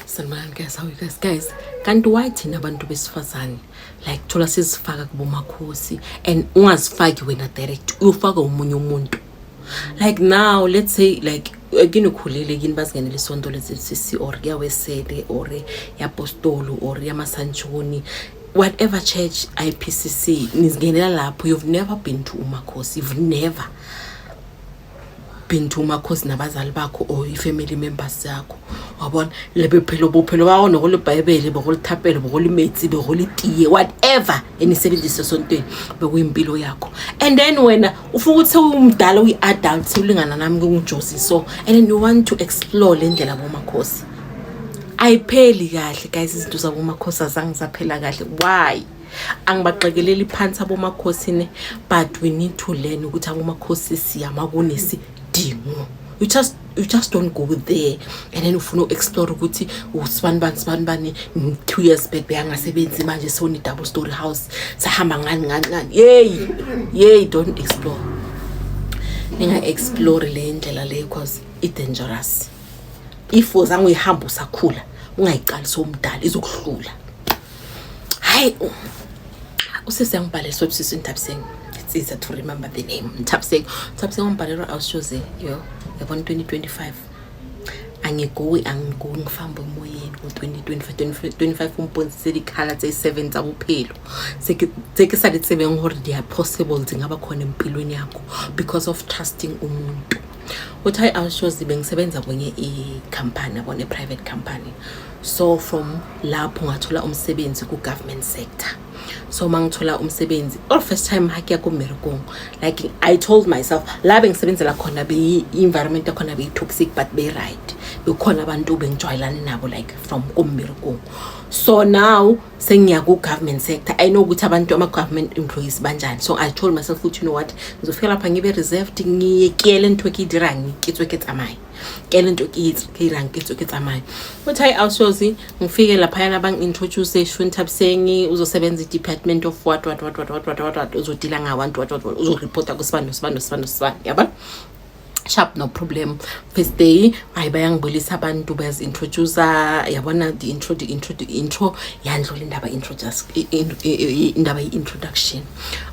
Sanibonani guys, how you guys? Guys, kanti why thina abantu besifazane like thola sizifaka kubomakhosi and ungazifaki wena direct, uyofaka omunye umuntu? Like now, let's say like kini ukhulile, kini bazingenela isonto le-ZCC or kuyawesele or yapostolo or yamasanjoni, whatever church, IPCC, nizingenela lapho. You've never been to umakhosi, you've never been to umakhosi nabazali bakho or i-family members yakho, wabona? Le bophelo, bophelo ba gona go le Bible, bo go le thapelo, bo go le metsi, bo go le tiye, whatever enisebenzisa esontweni, bekuyimpilo yakho. And then wena ufuna ukuthi sewumdala, uyi-adult, sewulingana nami kungujosi, so and then you want to explore le ndlela bomakhosi. Ayipheli kahle guys, izinto zabomakhosi azange zaphela kahle. Why? Angibaqekeleli phansi abomakhosi ne, but we need to learn ukuthi abomakhosi siyama kunesidingo. You just don't go there and then ufuna u-explore ukuthi usibani bani, sibani bani, 2 years back beyangasebenzi, manje sewune-double story house, sahamba ngani ngani ngani. Yeyi yeyi, don't explore, ninga-explore le ndlela le because i-dangerous. If uzange uyihamba usakhula, ungayiqali sowumdala, izokuhlula. Hayi, usisi yangibhalela, so sisi Nthabiseng, it's easier to remember the name, Nthabiseng. Nthabiseng wangibhalela, awushoze yo, yabona, 2025 angiguwi, angiguwi, ngifamba emoyeni. Ngo-2025 25 umpontshitse dikhala tse 7 tsa bophelo tse ke sa di tsebeng gore they are possible, zingaba khona empilweni yakho because of trusting umuntu. Uthi, hayi awushozi, bengisebenza kwenye i-company, yabona, i-private company. So from lapho ngathola umsebenzi ku-government sector. So mangithola umsebenzi or first time ha ke ya ko mmerekong, like I told myself, la bengisebenzela khona, beyi-environment yakhona beyi-toxic but beyi-right, bekukhona abantu bengijwayelane nabo like from kommerekong. So now sengiya ku-government sector, I know ukuthi abantu, ama-government employees banjani. So I told myself ukuthi, you know what, ngizofika lapha ngibe reserved, ngiyekele ntho e ke e dirang, ke tswe ke tsamaye, ke le nto ke e dirang, ke tswe ke tsamaye. Uthi, hayi awushozi, ngifike laphayana, bangi-introduce Shun Thabiseng, uzosebenza i-department of what what what what what what what what, uzodila ngabantu what what what, uzoripota kusibani nosibani nosibani nosibani, yabona? Sharp, no problem. First day, hayi, bayangibulisa abantu, bayazi-introducer, yabona, the intro, the intro, the intro, yandlula indaba, intro, just indaba ye-introduction.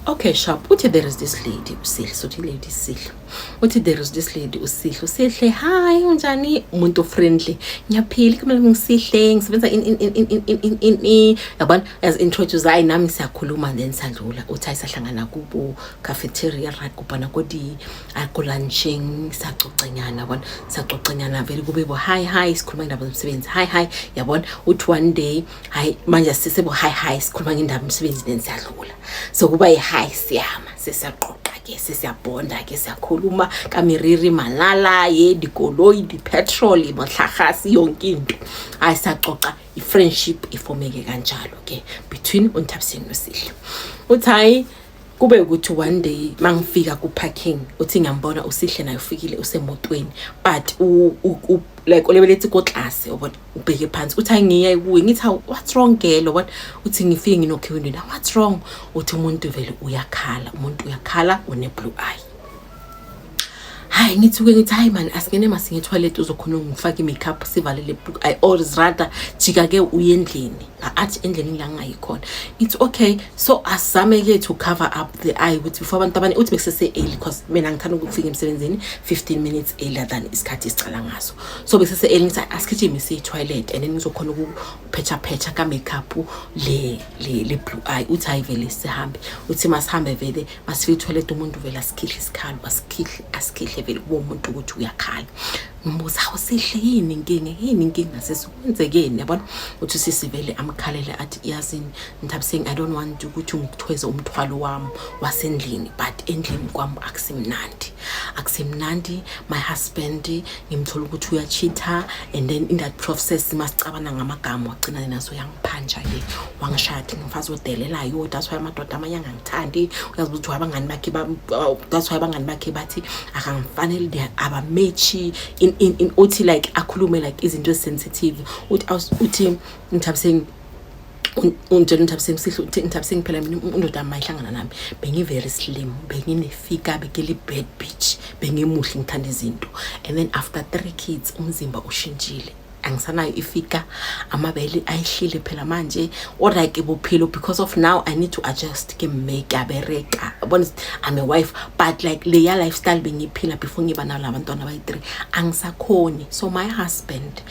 Okay, sharp. Uthi there is this lady uSihle, sothi lady Sihle. Uthi there is this lady uSihle. USihle, hi, unjani, umuntu friendly, ngiyaphila, igama lami ngisihle, ngisebenza in in in in in in in in, yabona, as introduce. Hayi, nami siyakhuluma, then sadlula. Uthi hayi, sahlangana kubo cafeteria, ra kopana ko di ko lunching, sacocanyana, yabona, sacocanyana vele, kube bo hi hi, sikhuluma indaba zomsebenzi, hi hi, yabona. Uthi one day, hayi manje sisebo hi hi, sikhuluma ngendaba yomsebenzi, then siyadlula. So kuba yi-hi, siyama, sesiyaqoqa ke, sesiyabonda ke, siyakhuluma ka meriri, malala ye dikoloi, di-petrol, mohlagasi, yonke into. Hayi, siyacoca, i-friendship ifomeke kanjalo ke between uNthabiseng noSihle. Uthi hayi, kube ukuthi one day mangifika ku-parking, uthi ngiyambona uSihle, naye ufikile, usemotweni, but like o lebeletse ko tlase, ubona, ubheke phansi. Uthi hayi, ngiya kuye, ngithi, hawu, what's wrong girl? Ubona. Uthi ngifike nginokhe ewindweni, what's wrong? Uthi umuntu vele uyakhala, umuntu uyakhala, une-blue eye. Hayi, ngithuke, ngithi, hayi man, asingene masinge toilet, uzokhona ngifaka i-makeup, sivale le blue eye, or rather jika ke uye endlini. Athi endlini la ngingayikhona. Ngithi okay, so asizame ke to cover up the eye ukuthi before abantu abanye. Uthi bekusese early because mina ngithanda ukufika emsebenzini 15 minutes earlier than isikhathi esicala ngaso, so bekusese early. Ngithi asigijime siye toilet and then ngizokhona ukuphetha phetha ka makeup le blue eye. Uthi hayi vele sihambe. Uthi masihambe vele, masifike toilet, umuntu vele asikhihle isikhalo, asikhihle, asikhihle vele, kubo umuntu ukuthi uyakhala. Ngimbuza, hawu Sihle, yini inkinga, yini inkinga sesi, kwenzekeni? Yabona. Uthi sisi vele amkhalele, athi, yazini Nthabiseng, I don't want ukuthi ngikuthweze umthwalo wami wasendlini, but endlini kwami akusimnandi, akusimnandi. My husband ngimthola ukuthi uyachitha, and then in that process masicabana ngamagama, wagcina naso yangiphanja ke, wangishaya, athi ngimfazi odelelayo, that's why amadoda amanye angangithandi. Uyazi ukuthi abangani bakhe that's why abangani bakhe bathi akangifanele, abamechi in. Uthi like akhulume like izinto ezi-sensitive. Uthi uthi Nthabiseng, ungitshela uNthabiseng, Sihle, uthi Nthabiseng, phela mina undoda yami mayihlangana nami bengi-very slim, benginefika, bekili-bad bitch, bengimuhle, ngithanda izinto, and then after three kids umzimba ushintshile. Angisanayo ifika, amabele ayihlile phela manje, or like bophelo, because of now I need to adjust. Ke mme, ke a bereka, bona, I'm a wife, but like leya lifestyle bengiyiphila before ngiba nalo abantwana bayi-three, angisakhoni. So my husband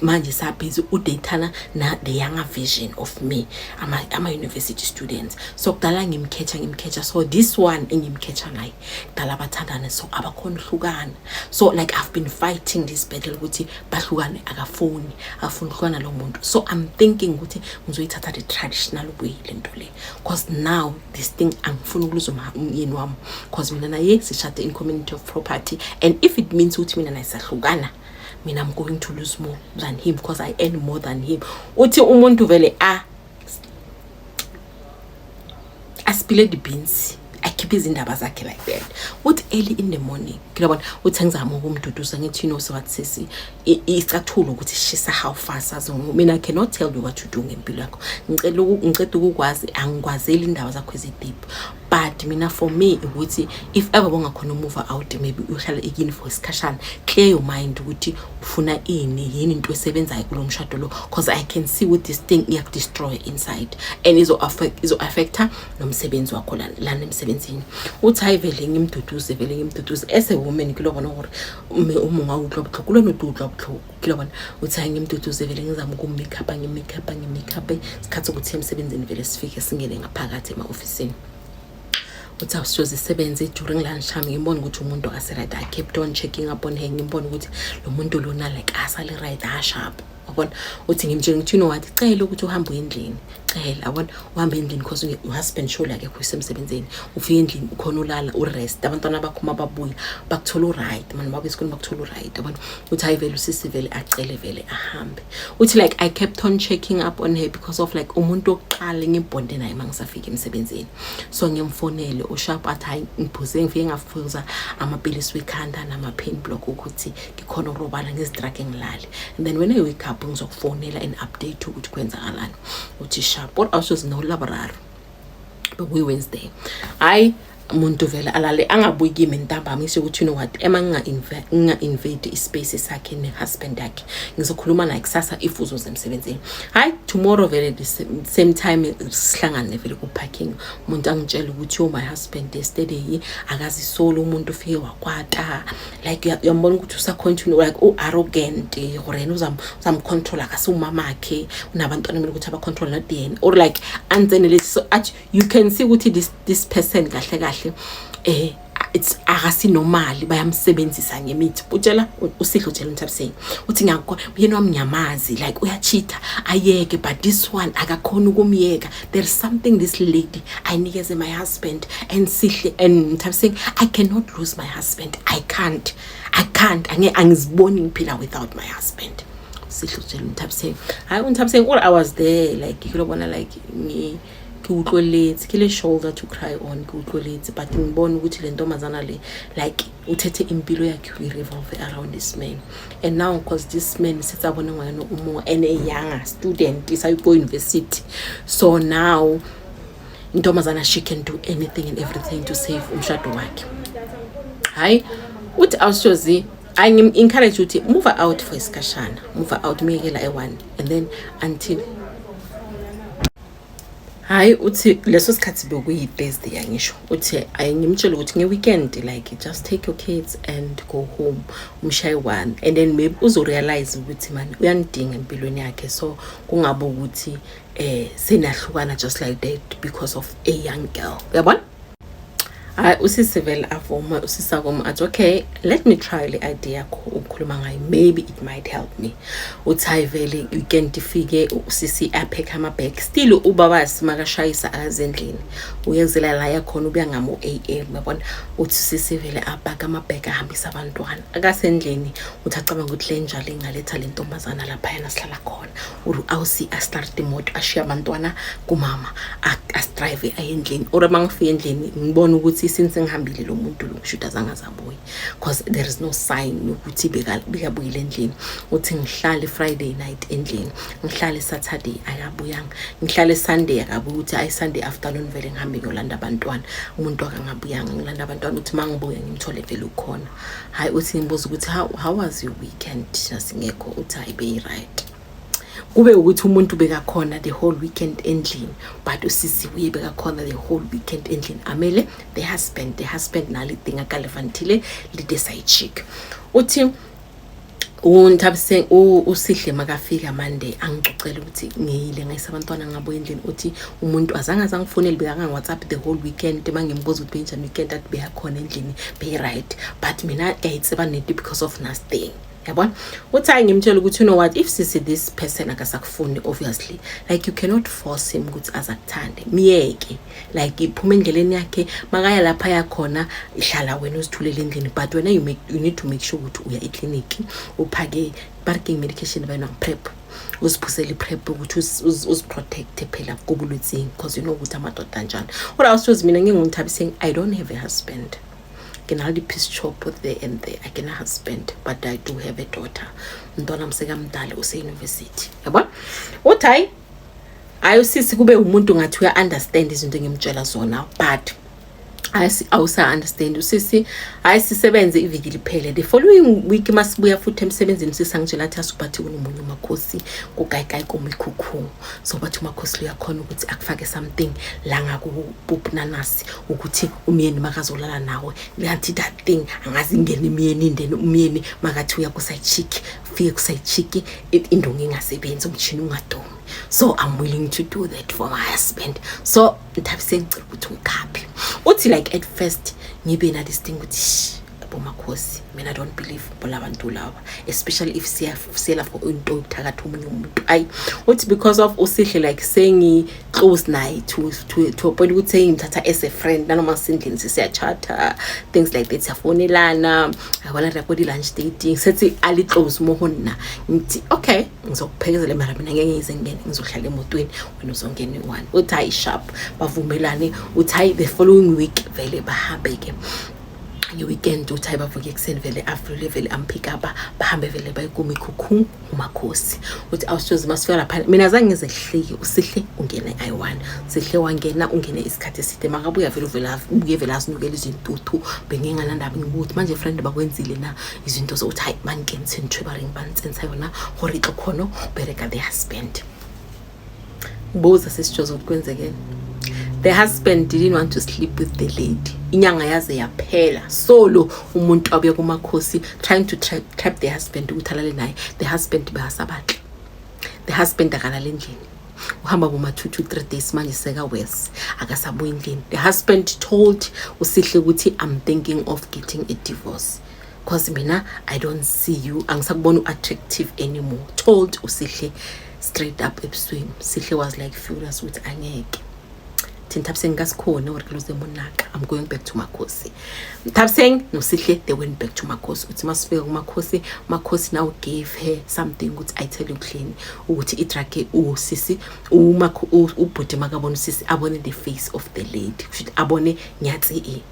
manje sabhizi udatana na the younger version of me, ama-university students. So kudala ngimkhetha, ngimkhetha. So this one engimkhetha naye, kudala bathandane, so abakhona uhlukana. So like I've been fighting this battle ukuthi bahlukane, akafuni, akafuni uhlukana lo muntu. So I'm thinking ukuthi ngizoyithatha the traditional way lento le, because now this thing angifuni ukuluza umyeni wami, because mina naye sishade in community of property, and if it means ukuthi mina naye sahlukana, mina I'm going to lose more than him because I earn more than him. Uthi umuntu vele a aspile the beans, akhiphe izindaba zakhe like that. Uthi early in the morning, ngiyabona uthi ngizama ukumduduza, ngithi, "You know so what, sisi, isicathulo ukuthi shisa how fast azo. Mina I cannot tell you what to do ngempilo yakho. Ngicela ngiceda ukukwazi, angikwazeli indaba zakho ezi-deep, but mina for me ukuthi if ever bongakhona move out, maybe uhlala ikini for isikhashana, clear your mind ukuthi ufuna ini, yini into esebenzayo kulo mshado lo, because I can see with this thing iyakudestroy inside and izo affecta nomsebenzi wakho lana emsebenzini." Uthi hayi, vele ngimduduze, vele ngimduduze. As a woman, ke lo bona gore mme o mongwe a utlwa botlhoko, le wena o tlo utlwa botlhoko, ke lo bona. Uthi hayi, ngimduduze vele, ngizama ukum-make-upa, ngim-make-upa, ngim-make-upe. Isikhathi sokuthi emsebenzini vele sifike, singene ngaphakathi ema-ofisini. Uthi awusiyoze isebenze. During lunch time ngimbona ukuthi umuntu akase-right. I kept on checking up on her, ngimbona ukuthi lo muntu lona like asale right, asharp, wabona. Uthi ngimtshela ngithi, "You know what, cela ukuthi uhambe uye endlini, cela, yabona, uhambe endlini, because uhusband surely akekho, usemsebenzini. Ufike endlini ukhona ulala, urest, abantwana bakho uma babuya bakuthola uright mani, babuya esikoleni bakuthola uright, yabona." Uthi hayi, vele usisi vele acele vele ahambe. Uthi like I kept on checking up on her because of like umuntu wokuqala ngibonde naye uma ngisafika emsebenzini. So ngimfonele usharp, athi hayi, ngiphuze, ngifike ngafuza amapilisi wekhanda nama-pain block ukuthi ngikhona ukurobala, ngizidrage, ngilale, and then when I wake up ngizokufonela and update ukuthi kwenzakalani. Uthi sharp. Kodwa awusoze nolaboraro, bekuyi-Wednesday. Hhayi, umuntu vele alale, angabuyi kimi ntambama. Ngisho ukuthi, you know what, ema nginga-invade ispace sakhe ne-husband yakhe, ngizokhuluma naye kusasa if uzoza emsebenzini. Hhayi, tomorrow vele the same time sihlangane vele ku-parking. Umuntu angitshela ukuthi, "Yo, my husband yesterday akazisoli." Umuntu ufike wakwata, like uyambona ukuthi usacontinue like u-arrogant, gore yena uzamcontrol, akasiwumamakhe, unabantwana kumele ukuthi abacontrol, not yena, or like anzenele. So athi you can see ukuthi this person kahle kahle it's akasinomali, bayamsebenzisa ngemithi. Utshela uSihle, utshela uNthabiseng, uthi, "Ngiyakho yena wami, ngiyamazi, like uyachitha ayeke, but this one akakhona ukumyeka. There is something this lady ayinikeze my husband." And Sihle and Nthabiseng, "I cannot lose my husband. I can't, I can't. Angiziboni ngiphila without my husband." Sihle utshela uNthabiseng. Hayi, uNthabiseng all I was there like ke lo bona, like ke utlweletse, ke le shoulder to cry on, ke utlweletse, but ngibona ukuthi le ntombazana le like uthethe impilo yakhe uyi-revolve around this man. And now because this man setse a bone ngwana o mongwe and a younger student isayo university, so now intombazana, she can do anything and everything to save umshado wakhe. Hayi, uthi awushozi, ngim-encourage ukuthi move out for isikhashana, move out, miyekela e-one and then until. Hayi, uthi leso sikhathi bekuyi-Thursday, yangisho. Uthi ayi, ngimtshele ukuthi nge-weekend like just take your kids and go home, umshaye one, and then maybe uzorealize ukuthi mani uyanidinga empilweni yakhe, so kungabe ukuthi senahlukana just like that because of a young girl, uyabona. Hayi, usisi vele avuma, usisi avuma, athi, "Okay, let me try le idea yakho ukukhuluma ngayo, maybe it might help me." Uthi hayi, vele weekend ifike, usisi aphekhe ama-bag. Still ubabasi makashayisa akazendlini, uyezela la yakhona, ubuya ngamo-AM, yabona. Uthi usisi vele apaka amabheg, ahambise abantwana, akasendlini. Uthi acabanga ukuthi le njalo ingaletha le ntombazana laphayana sihlala khona, uri awusi astart imoto, ashiye abantwana kumama, asidrive aye endlini, or uma ngifika endlini ngibona ukuthi Since ngihambile, lo muntu lo kusho ukuthi azange azabuye, because there is no sign yokuthi bekabuyile endlini. Uthi ngihlale Friday night endlini, ngihlale Saturday, akabuyanga, ngihlale Sunday, akabuyi. Uthi ayi, Sunday afternoon vele ngihambe ngiyolanda abantwana, umuntu akangabuyanga. Ngilanda abantwana, uthi uma ngibuya ngimthole vele ukhona. Hayi, uthi ngimbuza ukuthi how was your weekend nasingekho? Uthi hayi, beyi-right. Kube ukuthi umuntu bekakhona the whole weekend endlini, but usisi uye bekakhona the whole weekend endlini, amele the husband nalidinga kalevantile lide side chick. Uthi uNthabiseng, uSihle makafika Monday angicocela ukuthi ngiyile ngayisa abantwana ngabo endlini. Uthi umuntu azange azangifonele, bekangangi-WhatsApp the whole weekend. Mangimbuza ukuthi benjani weekend, athi beyakhona endlini, beyi-right, but mina kayitseba nento because of nothing, yabona. Uthi hayi, ngimtshela ukuthi, you know what, if sisi, this person akasakufuni, obviously, like, you cannot force him ukuthi azakuthande. Miyeke, like, iphuma endleleni yakhe, makaya lapha yakhona, ihlala wena uzithulele endlini. But wena you need to make sure ukuthi uya ekliniki, uphake parking medication bayona PrEP, uziphuzele i-PrEP ukuthi uziprotecte phela kubulwetseng, because you know ukuthi amadoda anjani. Kodwa awusithozi, mina nginguNthabiseng, I don't have a husband. Ke na le di-piece chop there and there. I kena husband, but I do have a daughter. Umntwana msekamdala, use-university, yabona. Uthi hayi, hayi, usisi kube umuntu ngathi uya-understand izinto engimtshela zona, but awusa-understand usisi. Hayi, sisebenze iviki liphele. The following week masibuya futhi emsebenzini, usisi angitshela athi asubathi kunomunye umakhosi kugayikayi komikhukhu. So bathi umakhosi lo uyakhona ukuthi akufake something la ngakububunanasi ukuthi umyeni makazolala nawe, ngathi that thing angazi ingene emyeni, then umyeni makathi uya ku-side chick, fike ku-side chick, indonga ingasebenzi, umshini ungadomi. So I'm willing to do that for my husband. So Nthabiseng, ngicela ukuthi ungikhaphe. Uthi like at first ngibe na this thing ukuthi, "Shh, bomakhosi, mina I don't believe bolabantu laba, especially if siyela for into yokuthakatha omunye umuntu." Ayi, uthi because of uSihle, like, sengi-close naye to a point ukuthi sengimthatha as a friend, nanoma sisendlini sisiyachatha, things like that, siyafonelana, yabona, re ko di-lunch dating, sethi ali-close mo go nna. Ngithi okay, ngizokuphekezela, mara mina ngeke ngize ngingene, ngizohlala emotweni, wena uzongena i-one. Uthi hayi, sharp, bavumelane. Uthi hayi, the following week vele bahambe-ke nge-weekend. Uthi hayi, bavuke ekuseni vele, avule vele, ampick up, bahambe vele baye kumikhukhu umakhosi. Uthi awushozi, masifika lapha, mina zange ngize hleke. USihle ungene ayi-one, Sihle wangena, ungene isikhathi eside. Makabuya vele, uvele ubuye vele azinukele izintuthu. Benginganandaba, ngibuthi manje, friend, bakwenzile na izinto zokuthi hayi, bankentshe ntho e ba reng ba ntsentsha yona gore e tlo kgone go bereka the husband. Buza sesijozo ukuthi kwenzekeni. The husband didn't want to sleep with the lady. Inyanga yaze yaphela solo umuntu abuye kumakhosi trying to trap the husband ukuthi alale naye. The husband behasabatle, the husband akalala endlini, uhamba boma 2 to 3 days manje, seka-worse, akasabuyi endlini. The husband told uSihle ukuthi, "I'm thinking of getting a divorce because mina I don't see you, angisakubona u-attractive anymore." Told uSihle straight up ebusweni. Sihle was like furious ukuthi angeke thina, Thabiseng, kasikhona or ke monaka, I'm going back to Makhosi. Thabiseng noSihle, they went back to Makhosi. Uthi masifika kumakhosi, Makhosi now gave her something ukuthi ayithele ekudleni, ukuthi i-drug usisi ubhuti makabona usisi abone the face of the lady, kusho abone nyatsi e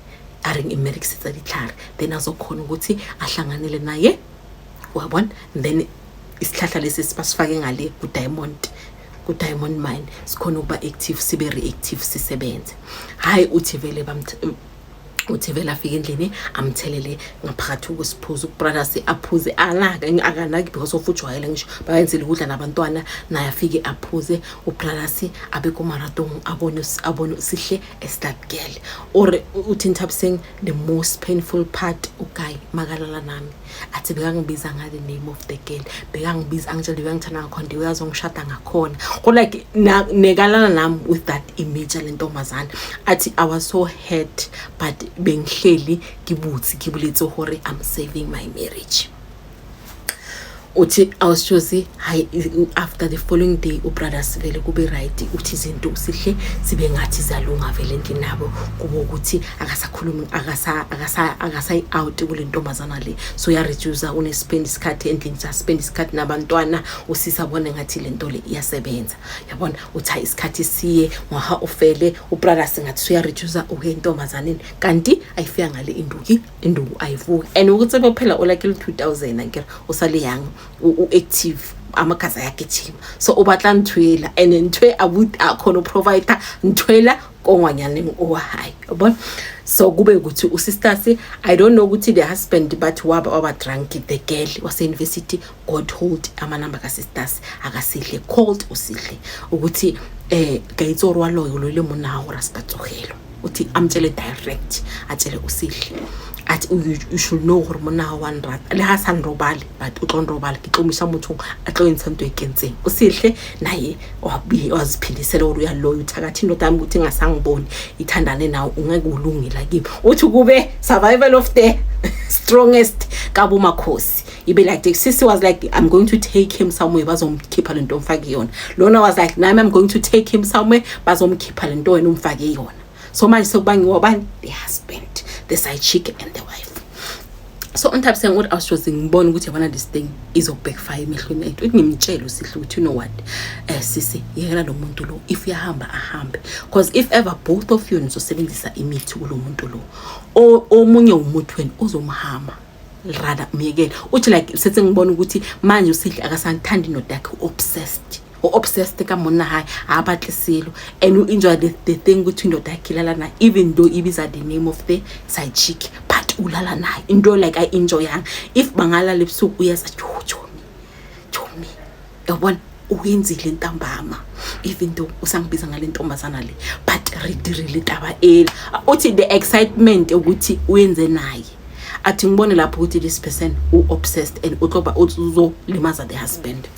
a reng e mmerekisetsa ditlhare, then azokhona ukuthi ahlanganele naye, wabona. Then isihlahla lesi sibasifake ngale ku-diamond mine sikhona ukuba active, sibe reactive, sisebenze. Hayi, uthi vele uthi vele afike endlini, amthelele ngaphakathi kwesiphuzo ubrothers, aphuze, alaka akanaki because of ujwayele, ngisho bayenzile ukudla nabantwana naye, afike aphuze ubrothers, abe kumaratong, abone Sihle as that girl. Or uthi Nthabiseng, the most painful part, uguy makalala nami athi bekangibiza ngale name of the girl, bekangibiza angitshela bekangithanda ngakhona, the way azongishada ngakhona ko, like nekalala nami with that image le ntombazane. Athi I was so hurt, but bengihleli ngibutsi, ngibuletse hore I'm saving my marriage. Uthi awushozi, hayi, after the following day ubrothers vele kube right. Uthi izinto sihle sibe ngathi ziyalunga vele endlini nabo, kube ukuthi akasakhulumi, akasayi out kule ntombazana le. So uyareduce, unespend isikhathi endlini, saspend isikhathi nabantwana. Usisa abone ngathi le nto le iyasebenza, yabona. Uthi hayi, isikhathi siye ngwaha ufele, ubrothers ngathi uyareduce uke entombazaneni, kanti ayifika ngale induki, induku ayivuki. And ukuthi phela olakile 2000 akere, o sa le young, o active, amagazi ayagijima, so o batla ntho ela, and ntho e abuti a khona uprovide ntho ela kongwanyaneng owa hayi, yabona. So kube ukuthi usisters, I don't know ukuthi the husband, but waba drunk. The girl wase-university got hold amanamba ka-sisters akasihle, called uSihle ukuthi ka itse gore wa loyo lo le monna wa gore a se ka tsogelwa. Uthi amtshele direct, atshele uSihle athi, You should know gore monna wa nrata, le ha sa nrobale, but o tlo nrobala, ke tlo mo isa mothong a tlo entsha nto e kentseng." USihle naye wabuye waziphindisela gore uyaloya, uthakathi indoda yami ukuthi ingasangiboni ithandane nawe, ungeke ulungile kimi. Uthi kube survival of the strongest kabumakhosi, ibe like the sisi was like, "I'm going to take him somewhere, bazomkhipha lento omfake yona." Lona was like, "Nami I'm going to take him somewhere, bazomkhipha lento wena umfake yona." So manje sekubangiwa bani? The husband, the side chick and the wife. So uNthabiseng uthi awushoze ngibona ukuthi, yabona, this thing izobackfire emehlweni ethu. Uthi ngimtshele uSihle ukuthi, "You know what, sisi, yekela lo muntu lo. If uyahamba, ahambe, because if ever both of you nizosebenzisa imithi kulo muntu lo, omunye umuthi wena uzomhama, rather myekele." Uthi like sethe ngibona ukuthi manje uSihle akasanthandi indoda yakhe, u-obsessed, u-obsessed ka monna hae, ha batle selo, and u-enjoy the thing ukuthi indoda yakhe ilala naye, even though ibiza the name of the side chick, but ulala naye, into like ayi-enjoyanga. If bangalala ebusuku uyaza, "Chomi, chomi, yabona uyenzile ntambama, even though usangibiza ngale ntombazana le, but re dirile taba ela." Uthi the excitement ukuthi uyenze naye, athi ngibone lapho ukuthi this person u-obsessed and utloba uzolimaza the husband.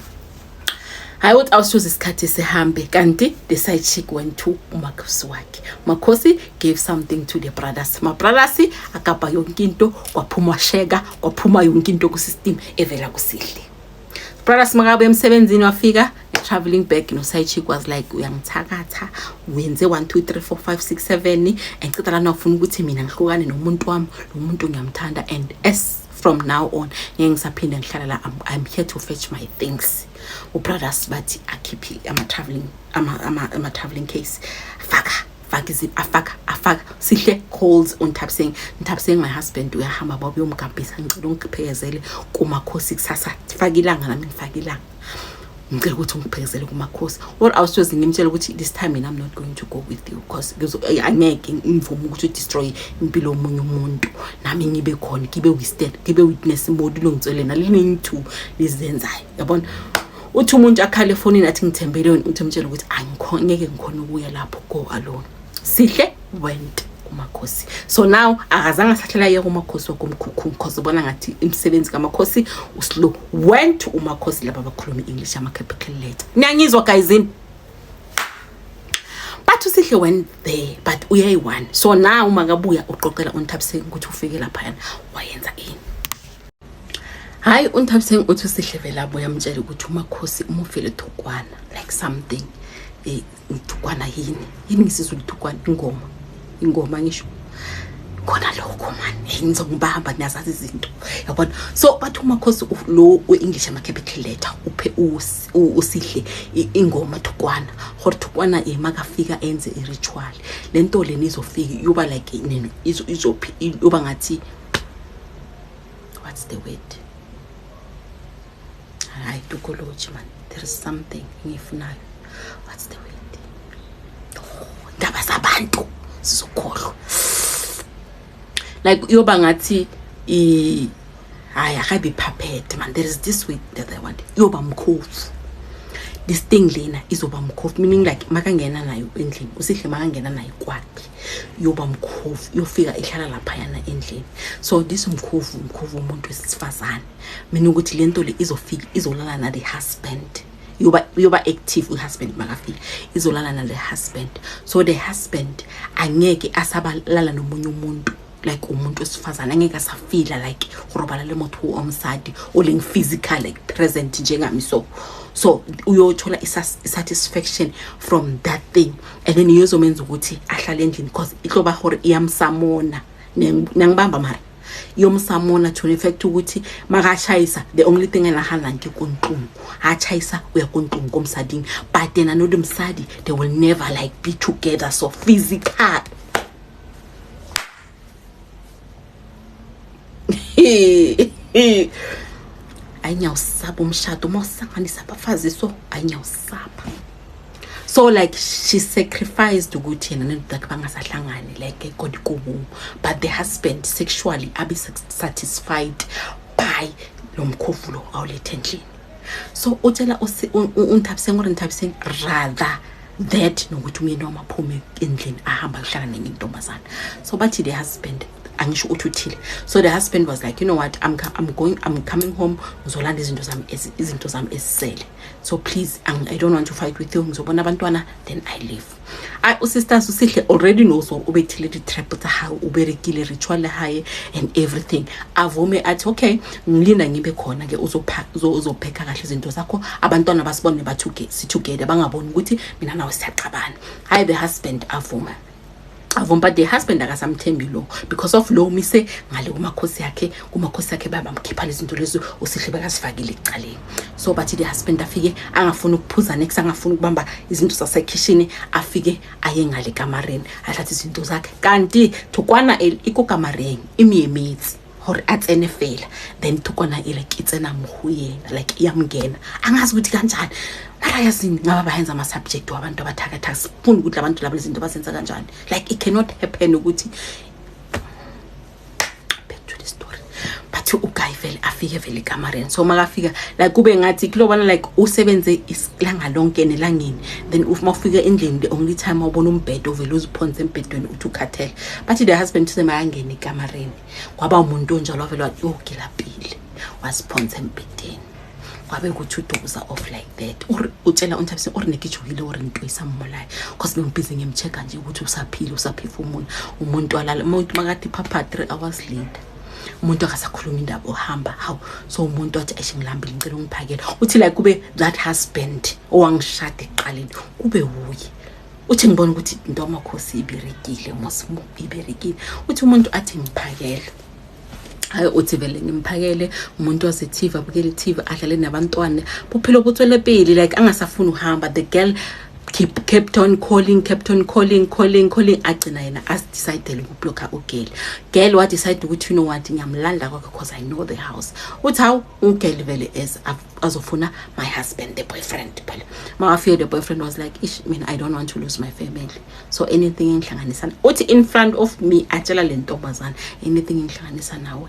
Hayi, uthi awusichoze isikhathi sihambe, kanti the side chick went to umakhosi wakhe. Makhosi gave something to the brothers, ma brothers akapa yonke into, kwaphuma sheka, kwaphuma yonke into kusystem evela kuSihle. Brothers makabe emsebenzini wafika traveling bag no side chick, was like, "Uyangithakatha, wenze 1 2 3 4 5 6 7, and ceda lana ufuna ukuthi mina ngihlukane nomuntu wami. Lo muntu ngiyamthanda, and as from now on ngeke ngisaphinde ngihlala la. I'm here to fetch my things." Ubrothers bathi akhiphe ama-traveling ama-traveling case, faka faka izip, afaka afaka. Sihle calls on Nthabiseng, "Nthabiseng, my husband uyahamba, baba uyomgabhisa, ngicela ungiphekezele kumakhosi kusasa, faka ilanga nami ngifaka ilanga, ngicela ukuthi ungiphekezele kumakhosi." Or awusoze ngimtshela ukuthi this time mina I'm not going to go with you, because angeke ngivume ukuthi udestroy impilo yomunye umuntu, nami ngibe khona, ngibe witness, ngibe witness mode lo ngitsele nalini two lizenzayo, yabona. Uthi umuntu akhale efonini athi, "Ngithembele wena." Uthi mtshela ukuthi angeke ngikhona ukuya lapho, go alone. Sihle went kumakhosi. So now akazange asahlela ye kumakhosi wakomkhukhu, because ubona ngathi imisebenzi kamakhosi uslow. Went to umakhosi laba abakhuluma i-English, ama-capital letter, niyangizwa guyzini? But uSihle went there, but uyayi-one. So now makabuya uqoqela uNthabiseng ukuthi ufike laphayana wayenza ini. Hayi, uNthabiseng uthi uSihle vele abuye amtshele ukuthi umakhosi umufele thukwana, like something, thukwana yini yini ngisizulu, thukwana ingoma, ingoma ngisho khona lokho man. Hey, ngizongibamba, niyazazi izinto, yabona. So bathi umakhosi lo we-English ama-capital letter uphe uSihle ingoma thukwana, gore thukwana e makafika enze i-ritual. Le nto lena izofika iyoba like iyoba ngathi, what's the word? Hayi, tukology man, there is something engiyifunayo. What's the word? Oh, indaba zabantu sizokhohlwa. Like iyoba ngathi i hayi, akabe puppet man, there is this word that I want. Iyoba mkhovu. This thing lena izoba mkhovu, meaning like makangena nayo endlini uSihle, makangena nayo kwakhe, iyoba mkhovu, iyofika ihlala laphayana endlini. So this mkhovu, mkhovu umuntu wesifazane, mina ukuthi le nto le izofika izolala na the husband, yoba active. Uhusband makafika izolala nale husband, so the husband angeke asabalala nomunye umuntu. Like umuntu wesifazane angeke asafila like go robala le motho o mosadi o leng physical, like present njengami. So uyothola i-satisfaction from that thing, and then iyozomenza ukuthi ahlale endlini, because itloba gore iyamsamona. Niyangibamba? Mara iyomsamona to an effect ukuthi makashayisa, the only thing enahanang ke ko ntlong. Ha tjhaisa, o ya ko ntlong ko mosading, but yena no le mosadi, they will never like be together. So physical, ayi, ngiyawusaba umshado uma usanganisa abafazi. So ayi, ngiyawusaba. So like she sacrificed ukuthi yena nendoda yakhe bangasahlangani like kodikubu, but the husband sexually abe satisfied by lo mkhovulo awulethe endlini. So utshela uNthabiseng uri, "Nthabiseng, rather that nokuthi umyeni wami aphume endlini ahamba ayohlala nenye intombazana." So bathi the husband, angisho uthi uthile, so the husband was like, "You know what, I'm going, I'm coming home, ngizolanda izinto zami ezisele. So please, I don't want to fight with you. Ngizobona abantwana, then I leave." Ay, usisters uSihle already knows gore o bethile di-trap tsa gae, o berekile ritual hae and everything. Avume athi, "Okay, ngilinda ngibe khona ke, uzophekha kahle izinto zakho, abantwana basibone bathuke si-together, bangaboni ukuthi mina nawe siyaqabana." Hayi, the husband avuma, avuma, but the husband akasamthembi lo because of lo mise ngale kumakhosi yakhe babamkhipha lezi zinto lezi uSihle bekazifakile ekucaleni. So bathi the husband afike angafuni ukuphuza next, angafuni ukubamba izinto zasekhishini, afike aye ngale kamareni, athathe izinto zakhe, kanti thokwana iko kamareng e moemetse gore a tsene fela. Then thokwana ele ke tsena mo go yena, like iyamngena, angazi ukuthi kanjani. Mara yazini, ngaba bayenza ama-subject wabantu abathakathaka. Sifuna ukuthi labantu laba lezinto bazenza kanjani. Like it cannot happen ukuthi, back to the story, but uguy vele afike vele ekamareni. So makafika, like kube ngathi kulobana like usebenze ilanga lonke nelangeni, then uma ufika endlini, the only time awubona umbhedo, uvele uziphonse embhedweni, uthi ukhathele. Bathi the husband uze makangena ekamareni, kwaba umuntu onjalo, wavele wathi, "Yo, ngilapile," waziphonsa embhedeni, kwabe kuthi udoza off like that. Utshela uNthabiseng ore, "Ne ke tshogile gore ntho e sa mmolaye, cause bengibhizi ngimcheck-a nje ukuthi usaphile, usaphefumula." Umuntu alala, umuntu makathi phapha 3 hours later, umuntu akasakhuluma indaba, uhamba. Hawu, so umuntu wathi, "Eish, ngilambile, ngicela ungiphakele." Uthi like kube that husband owangishada ekuqaleni, kube wuye. Uthi, "Ngibona ukuthi into amakhosi iberekile mosimo, iberekile." Uthi umuntu athi, "Ngiphakele." Hayi, uthi vele ngimphakele, umuntu wase-TV, abukele i-TV, adlale nabantwana, bophelo butswele pele, like angasafuni uhamba. The girl kept on calling, kept on calling, calling, calling, agcina yena azidecidele ukublocka ugirl. Girl wadecide ukuthi, "You know what, ngiyamlanda kwakhe because I know the house." Uthi, hawu, ugirl vele as azofuna my husband, the boyfriend phela. Makafika, the boyfriend was like, "Ish, mina I don't want to lose my family, so anything engihlanganisa," uthi in front of me atshela le ntombazana, "anything engihlanganisa nawe,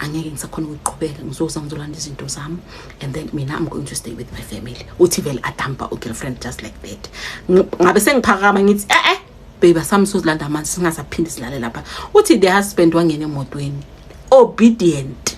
angeke ngisakhona ukuyiqhubeka. Ngizoza ngizolanda izinto zami, and then mina I'm going to stay with my family." Uthi vele adampa u-girlfriend just like that. Ngabe sengiphakama ngithi, "Eh eh, baby, asami sozilanda amanzi, singasaphindi silale lapha." Uthi the husband wangena emotweni, obedient.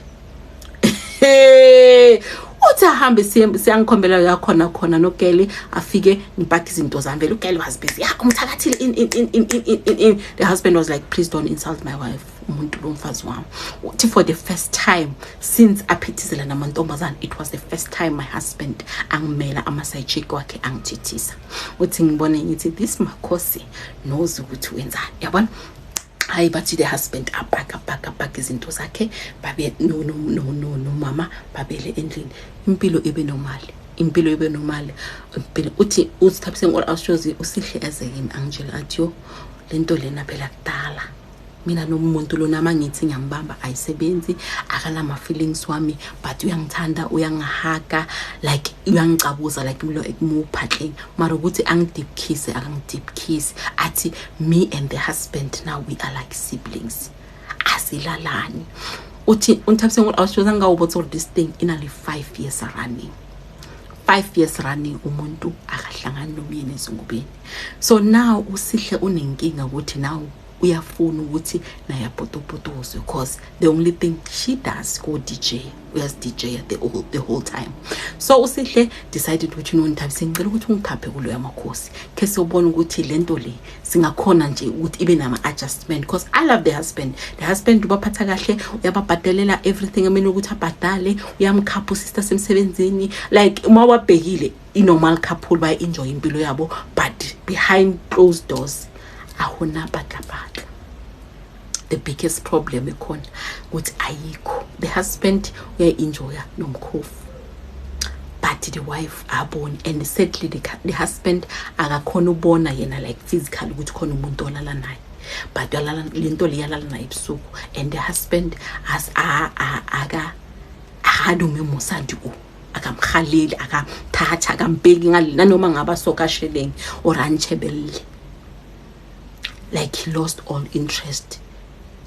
Uthi ahambe, siyangikhombela yakhona khona nogirl, afike ngipakhe izinto zami. Vele ugirl was busy, ya, umthakathile, in in in in in in in. The husband was like, "Please don't insult my wife, umuntu lo mfazi wami." Uthi for the first time since aphithizela namantombazane, it was the first time my husband angimela ama-side chick wakhe angithithisa. Uthi ngibone ngithi this makhosi knows ukuthi wenzani, yabona. Hayi, bathi the husband apaka, paka, paka izinto zakhe, babe no no no no nomama, babele endlini, impilo ibe normal, impilo ibe normal, impilo. Uthi uSithabiseng or awushozi uSihle eze kimi, angitshela athi, "Yo, lento lena phela kudala mina nomuntu lona, mangithi ngiyambamba ayisebenzi, akanama feelings wami, but uyangithanda, uyangihaga, like uyangicabuza, like mlo ekumuphatleng, mara ukuthi angideep kiss, akangideep kiss." Athi, "Me and the husband now, we are like siblings, asilalani." Uthi uNthabiseng awushoza ngawubotsa gore this thing ina le 5 years running, 5 years running, umuntu akahlangani nomyeni ezingubeni. So now uSihle unenkinga ukuthi now Uyafuna ukuthi naye apotopotozwe, because the only thing she does ko DJ, uyazi-DJ the whole time. So uSihle decided ukuthi, no, Nthabiseng, ngicela ukuthi ungikhaphe kuloya makhosi, khe siyobona ukuthi lento le singakhona nje ukuthi ibe nama-adjustment, because I love the husband. The husband ubaphatha kahle, uyababhadalela everything emele ukuthi abhadale, uyamkhapha usister semsebenzini. Like, uma wabhekile, i-normal couple, bayi-enjoy impilo yabo, but behind closed doors ahona patlapatla. The biggest problem ekhona ukuthi ayikho. The husband uyayi-enjoya nomkhofu, but the wife aboni, and sadly the husband akakhona ubona yena, like, physically ukuthi khona umuntu olala naye, but uyalala, lento liyalala naye ebusuku, and the husband as aka akadume mosadi o, akamhaleli, akamthatha, akambheki ngale, nanoma ngaba sokasheleng or anchebelle. Like, he lost all interest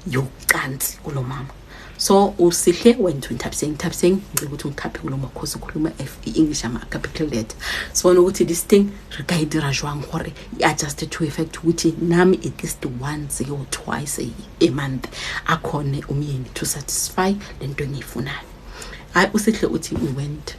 yocansi kulo mama. So uSihle went to Nthabiseng. Nthabiseng, ngicela ukuthi ungikhaphe kulo makhosi. Ukhuluma i-English ama-capital letter. Sibona ukuthi this thing re ka e dira jwang gore i-adjusted to effect ukuthi nami at least once or twice a month akhone umyeni to satisfy lento engiyifunayo. Hayi, uSihle uthi we went,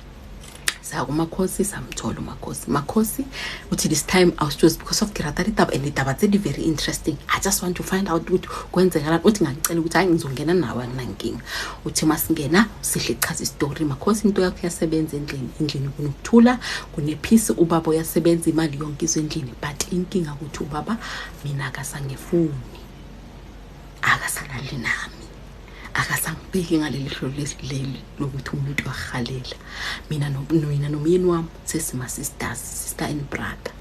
saya kumakhosi, samthola umakhosi. Makhosi uthi this time I was just because of ke rata ditaba, and ditaba tse di very interesting. I just want to find out ukuthi kwenzekalani. Uthi ngangicela ukuthi hayi, ngizongena nawe, anginankinga. Uthi masingena, sihle chaza isitori. Makhosi, into yakho iyasebenza endlini, endlini kunokuthula, kunepeace, ubaba uyasebenza, imali yonke izwe endlini, but inkinga ukuthi ubaba mina akasangifuni, akasalali nami, akasangibheki ngaleli hlo leli lokuthi umuntu uyahalela mina. Mina nomyeni wami sesima-sisters, sister and brother.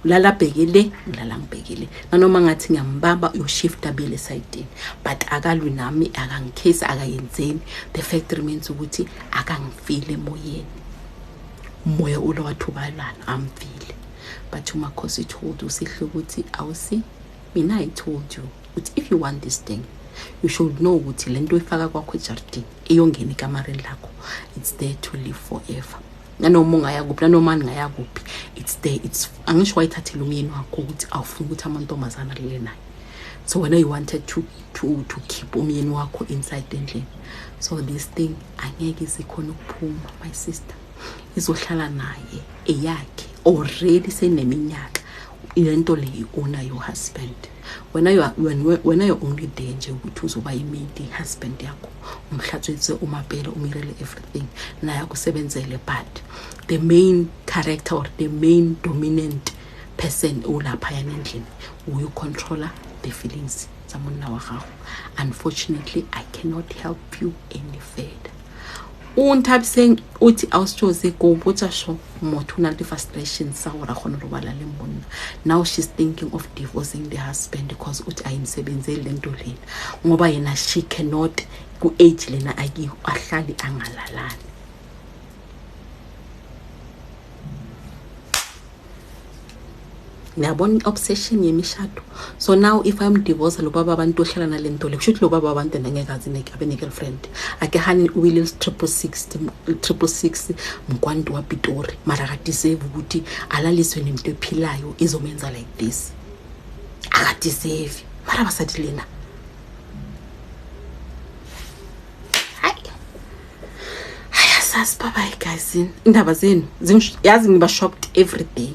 Ulala abhekele, ngilala ngibhekele, nanoma ngathi ngiyambamba uyoshifta abuyele esayidini, but akalwi nami, akangikhesi, akayenzeni. The fact remains ukuthi akangifile emoyeni, umoya ulo wathubalana amvile. But umakhosi told uSihle ukuthi, awusi mina, I told you ukuthi if you want this thing, you should know ukuthi le nto ifaka kwakho ejardini iyongena ekamareni lakho, it's there to live forever, nanoma ungaya kuphi, nanoma ningaya kuphi, it's there. It's angisho wayithathela umyeni wakho ukuthi awufuni ukuthi amantombazana alele naye. So wena you wanted to keep umyeni wakho inside endlini. So this thing angeke izikhona ukuphuma, my sister, izohlala naye eyakhe. Already seneminyaka lento le i-owner your husband. Wena you are, wena you're only there nje ukuthi uzoba imaid, husband yakho umhlatswise, umapele, umirele everything, naye akusebenzele, but the main character or the main dominant person olaphayana endlini uyu-controller the feelings tsa monna wa gago. Unfortunately, I cannot help you any further. UNthabiseng uthi, awusitshozi ko botsa sho, motho o na le di-frustrations tsa gore a kgone go robala le monna. Now she's thinking of divorcing the husband because uthi ayimsebenzeli le nto lena, ngoba yena she cannot, ku-age lena akiyo, ahlale angalalani. Ngiyabona i-obsession yemishado. So now if I'm divorce lo baba, abantu ohlala nale nto le, kusho ukuthi lo baba abantu angeke aze abe ne-girlfriend. Ake hani uwile 666 666 mkwantu wa Pitori, mara akadeserve ukuthi alaliswe nento ephilayo izomenza like this. Akadeserve, mara basadi lena, hayi hayi, asazi. Bye bye guys, indaba zenu yazi ngiba shocked every day.